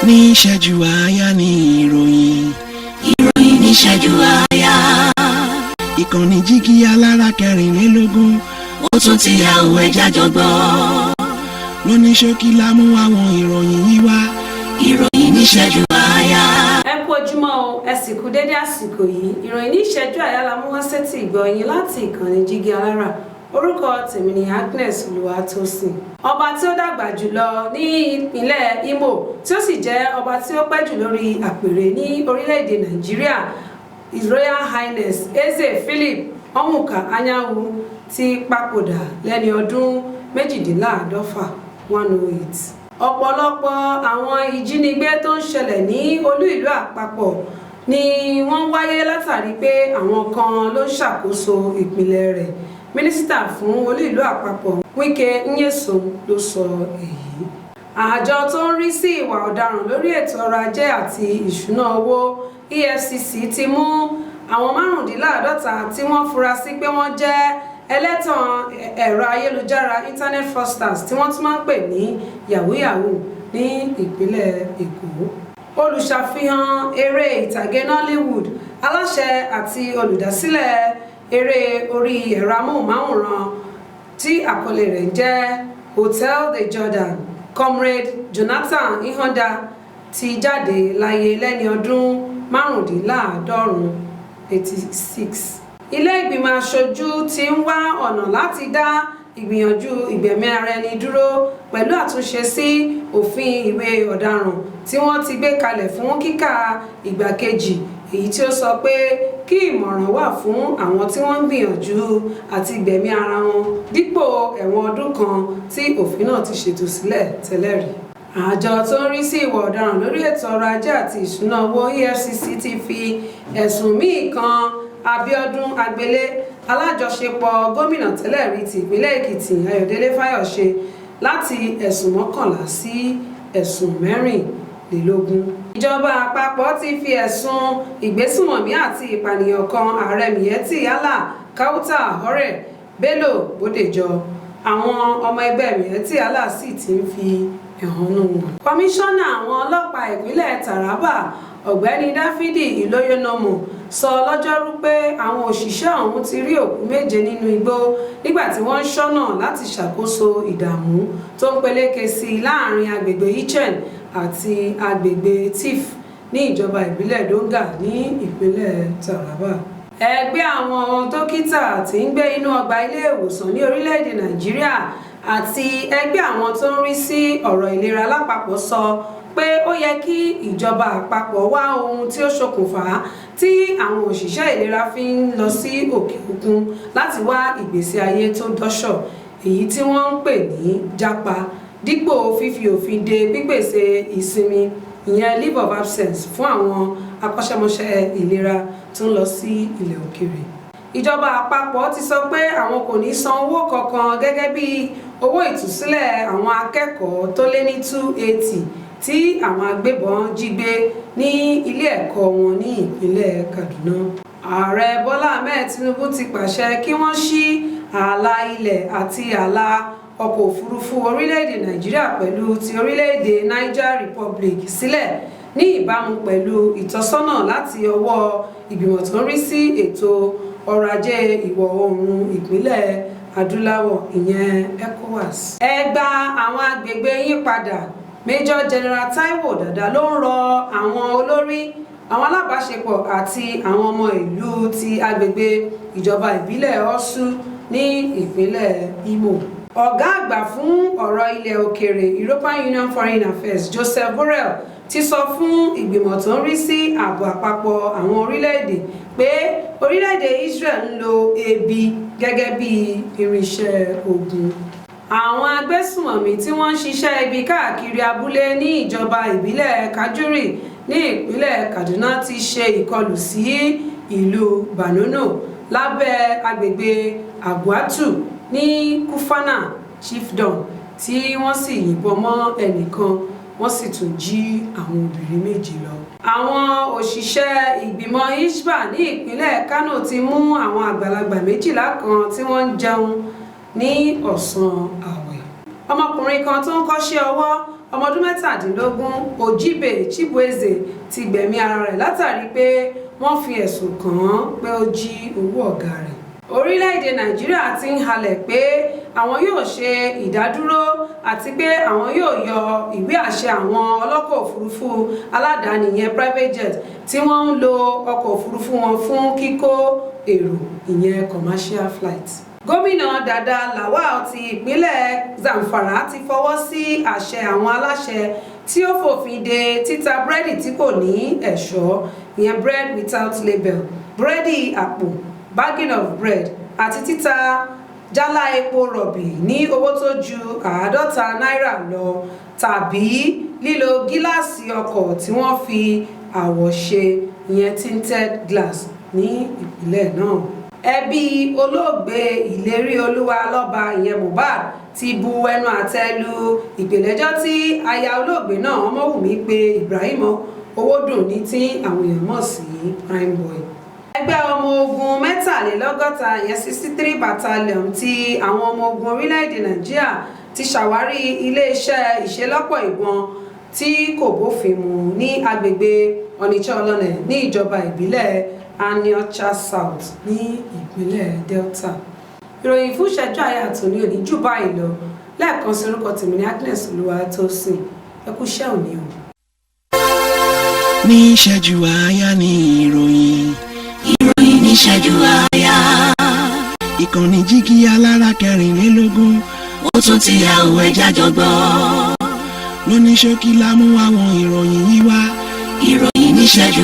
Ní ìṣẹ́jú àáyá ní ìròyìn. Ìròyìn níṣẹ́jú àáyá. Ìkànnì Jígí Alára 24. Ó tún ti yà òun, ẹja jọ gbọ́. Lóní ṣókí la mú àwọn ìròyìn yìí wá. Ìròyìn níṣẹ́jú àáyá. Ẹ kú ojúmọ́ o, ẹ sì kú dédé àsìkò yìí. Ìròyìn ní ìṣẹ́jú àyá la mú wá sétí ìgbọ́ yín láti ìkànnì Jígí Alára. Orúkọ tèmi ni Agnes Olúwatósìn. Ọba tí ó dàgbà jùlọ ní ìpínlẹ̀ Imo, tí ó sì jẹ́ ọba tí ó pẹ́ jù lórí àpèrè ní orílẹ̀-èdè Nàìjíríà, His Royal Highness Eze Philip Onwuka Anyanwu, ti papòdà lẹ́ni ọdún 108, 108. Ọ̀pọ̀lọpọ̀ àwọn ìjínigbé tó ń ṣẹlẹ̀ ní olú ìlú àpapọ̀ ni wọ́n wáyé látàrí pé àwọn kan ló ń ṣàkóso ìpìlẹ̀ rẹ̀. Mínísítà fún olú ìlú àpapọ̀, Wike Nyesom, ló sọ èyí. Àjọ tó ń rí sí ìwà ọ̀daràn lórí ètò ọrọ̀ ajé àti ìṣúná owó, EFCC, ti mú àwọn 55 tí wọ́n fura sí pé wọ́n jẹ́ ẹlẹ́tàn ẹ̀rọ ayélujára, internet fraudsters, tí wọ́n tún máa ń pè ní yahoo yahoo ní ìpínlẹ̀ Èkó. Olùṣàfihàn eré ìtàgé Nollywood, aláṣẹ àti olùdásílẹ̀ eré orí ẹ̀rọ amóhùnmáwòrán tí àkọlé rẹ̀ ń jẹ́ Hotel de Jordan, Comrade Jonathan Ihanda, ti jáde láyé lẹ́ni ọdún 95, 86. Ilé ìgbìmọ̀ aṣojú ti ń wá ọ̀nà láti dá ìgbìyànjú ìgbẹ̀mí ara ẹni dúró pẹ̀lú àtúnṣe sí òfin ìwé ọ̀daràn tí wọ́n ti gbé kalẹ̀ fún kíkà ìgbà kejì, èyí tí ó sọ pé kí ìmọ̀ràn wà fún àwọn tí wọ́n ń gbìyànjú àti gbẹ̀mí ara wọn dípò ẹ̀wọ̀n ọdún 1 tí òfin náà ti ṣètò sílẹ̀ tẹ́lẹ̀ rí. Àjọ tó ń rí sí ìwà ọ̀daràn lórí ètò ọrọ̀ ajé àti ìṣúná owó, EFCC, ti fi ẹ̀sùn míì kan Abíọ́dún Agbélé, alájọṣepọ̀ gómìnà tẹ́lẹ̀ rí ti ìpínlẹ̀ Èkìtì, Ayọ̀délé Fáyọ̀ṣe, láti ẹ̀sùn 11 sí ẹ̀sùn 24. Ìjọba àpapọ̀ ti fi ẹ̀sùn ìgbésùnmọ̀mí àti ìpànìyàn kan ààrẹ Miyetti Allah Kautal Hore, Bello Bódèjọ. Àwọn ọmọ ẹgbẹ́ Miyetti Allah sì ti ń fi ẹ̀hónú wọn. Kọmíṣánná àwọn ọlọ́pàá ìpínlẹ̀ Taraba, Ọ̀gbẹ́ni Dáfídì Ìlóyénọmọ, sọ lọ́jọ́rú pé àwọn òṣìṣẹ́ ọ̀hún ti rí òkú méje nínú igbó nígbà tí wọ́n ń ṣọ́nà láti ṣàkóso ìdààmú tó ń peléke sí i láàrin agbègbè Ichen àti agbègbè Tiv ní ìjọba ìbílẹ̀ Donga ní ìpínlẹ̀ Taraba. Ẹgbẹ́ àwọn dókítà tí ń gbé inú ọgbà ilé ìwòsàn ní orílẹ̀-èdè Nàìjíríà àti ẹgbẹ́ àwọn tó ń rí sí ọ̀rọ̀ ìlera lápapọ̀ sọ pé ó yẹ kí ìjọba àpapọ̀ wá ohun tí ó ṣokùnfà tí àwọn òṣìṣẹ́ ìlera fi ń lọ sí òkè òkun láti wá ìgbésí ayé tó dọ́ṣọ̀, èyí tí wọ́n ń pè ní jápa, dípò fífi òfin de pípèsè ìsinmi, ìyẹn leave of absence, fún àwọn akọ́ṣẹ́mọṣẹ́ ìlera tó ń lọ sí ilẹ̀ òkèèrè. Ìjọba àpapọ̀ ti sọ pé àwọn kò ní san owó kankan gẹ́gẹ́ bí owó ìtúsílẹ̀ àwọn akẹ́kọ̀ọ́ tó lé ní 280 tí àwọn agbébọn jí gbé ní ilé ẹ̀kọ́ wọn ní ìpínlẹ̀ Kaduna. Ààrẹ Bọ́lá Ahmed Tinubu ti pàṣẹ kí wọ́n ṣí ààlà ilẹ̀ àti ààlà ọkọ̀ òfurufú orílẹ̀-èdè Nàìjíríà pẹ̀lú ti orílẹ̀-èdè Niger Republic sílẹ̀ ní ìbámu pẹ̀lú ìtọ́sọ́nà láti ọwọ́ ìgbìmọ̀ tó ń rí sí ètò ọrọ̀ ajé ìwọ̀ oòrùn ìpínlẹ̀ Adúláwọ̀, ìyẹn ECOWAS. Ẹ gba àwọn agbègbè yín padà. Major General Taiwo Dada ló ń rọ àwọn olórí, àwọn alábàáṣepọ̀ àti àwọn ọmọ ìlú ti agbègbè ìjọba ìbílẹ̀ Orsu ní ìpínlẹ̀ Imo. Ọ̀gá àgbà fún ọ̀rọ̀ ilẹ̀ òkèèrè, European Union Foreign Affairs, Joseph Borrell, ti sọ fún ìgbìmọ̀ tó ń rí sí ààbò àpapọ̀ àwọn orílẹ̀-èdè pé orílẹ̀-èdè Israel ń lo ebi gẹ́gẹ́ bí irinṣẹ́ ogun. Àwọn agbésùmọ̀mí tí wọ́n ń ṣiṣẹ́ ibi káàkiri abúlé ní ìjọba ìbílẹ̀ Kajuri ní ìpínlẹ̀ Kaduna ti ṣe ìkọlù sí ìlú Banono lábẹ́ agbègbè Aguatu ní Kufana Chiefdom, tí wọ́n sì yìnbọn mọ́ ẹnìkan, wọ́n sì tún jí àwọn obìnrin méje lọ. Àwọn òṣìṣẹ́ ìgbìmọ̀ Hisbah ní ìpínlẹ̀ Kánò ti mú àwọn àgbàlagbà 12 kan tí wọ́n ń jẹun ní ọ̀sán ààwẹ̀. Ọmọkùnrin kan tó ń kọ́ṣẹ́ ọwọ́ ọmọ ọdún 17, Ojibe Chibueze, ti gbẹ̀mí ara rẹ̀ látàrí pé wọ́n fi ẹ̀sùn kàn án pé ó jí owó ọ̀gá rẹ̀. Orílẹ̀-èdè Nàìjíríà ti ń halẹ̀ pé àwọn yóò ṣe ìdádúró àti pé àwọn yóò yọ ìwé àṣẹ àwọn ọlọ́kọ̀ òfurufú aládàáni, ìyẹn private jet, tí wọ́n ń lo ọkọ̀ òfurufú wọn fún kíkó èrò, ìyẹn commercial flight. Gómìnà Dada Lawal ti ìpínlẹ̀ Zamfara ti fọwọ́ sí àṣẹ àwọn aláṣẹ tí ó fòfin de títa búrẹ́dì tí kò ní ẹ̀ṣọ́, ìyẹn bread without label, búrẹ́dì àpò, bagging of bread, àti títa jálá epo rọ̀bì ní owó tó ju 50 náírà lọ, tàbí lílo gíláàsì ọkọ̀ tí wọ́n fi àwọ̀ ṣe, ìyẹn tinted glass, ní ìpínlẹ̀ náà. Ẹbí olóògbé Ìlérí Olúwa Lọ́ba, ìyẹn Mohbad, ti bu ẹnu àtẹ́ lu ìpèlẹ́jọ́ tí aya olóògbé náà, Ọmọwùmí, pé Ibrahim Owódùn ní, tí àwọn èèyàn mọ̀ sí Primeboy. Ẹgbẹ́ ọmọ ogun 83, ìyẹn 63 battalion, ti àwọn ọmọ ogun orílẹ̀-èdè Nàìjíríà ti ṣàwárí iléeṣẹ́ ìṣelọ́pọ̀ ìbọn tí kò bófin mu ní agbègbè Onitsha Ọlọ́nà ní ìjọba ìbílẹ̀ Aniocha South ní ìpínlẹ̀ Delta. Ìròyìn fún ìṣẹ́jú àyà tòní òní jù báyìí lọ. Lẹ́ẹ̀kan sí, orúkọ tèmi ní Agnes Olúwatósìn. Ẹ kú iṣẹ́ òní o. Ní ìṣẹ́jú àáyá ní ìròyìn. Ìròyìn níṣẹ́jú àáyá. Ìkànnì Jígí Alára 24. Ó tún ti yà òwe jájọ gbọ́. Lóní ṣókí la mú àwọn ìròyìn yìí wá. Ìròyìn níṣẹ́jú